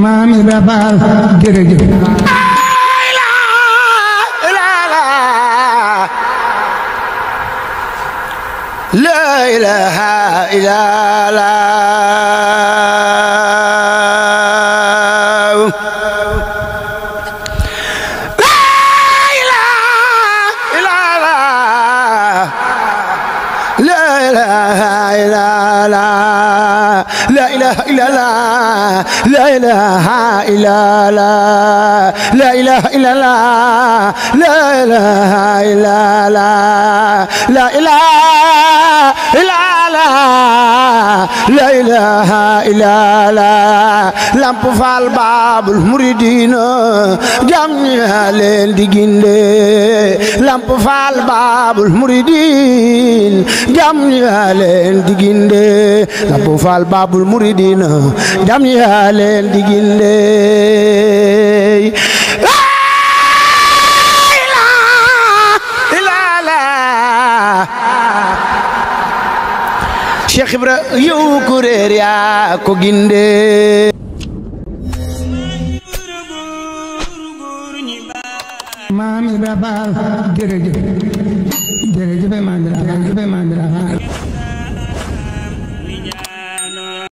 Maam Ibra Faal jërëjëf. La ilaha illallah. La ilaha illallah, la ilaha illallah, la ilaha illallah, la ilaha illallah, la ilaha illallah, la ilaha illallah. Lamp Fall Babul Muridina jam leen di ginde. Lamp Fall Babul Muridin jam leen di ginde. Lamp Fall Babul Muridina jam leen di ginde. La ilaha illallah. Cheikh Ibra yow ko réer yaa ko ginde. Maam Ibra Faal jërëjëf jërëjëf Mandela jërëjëf Mandela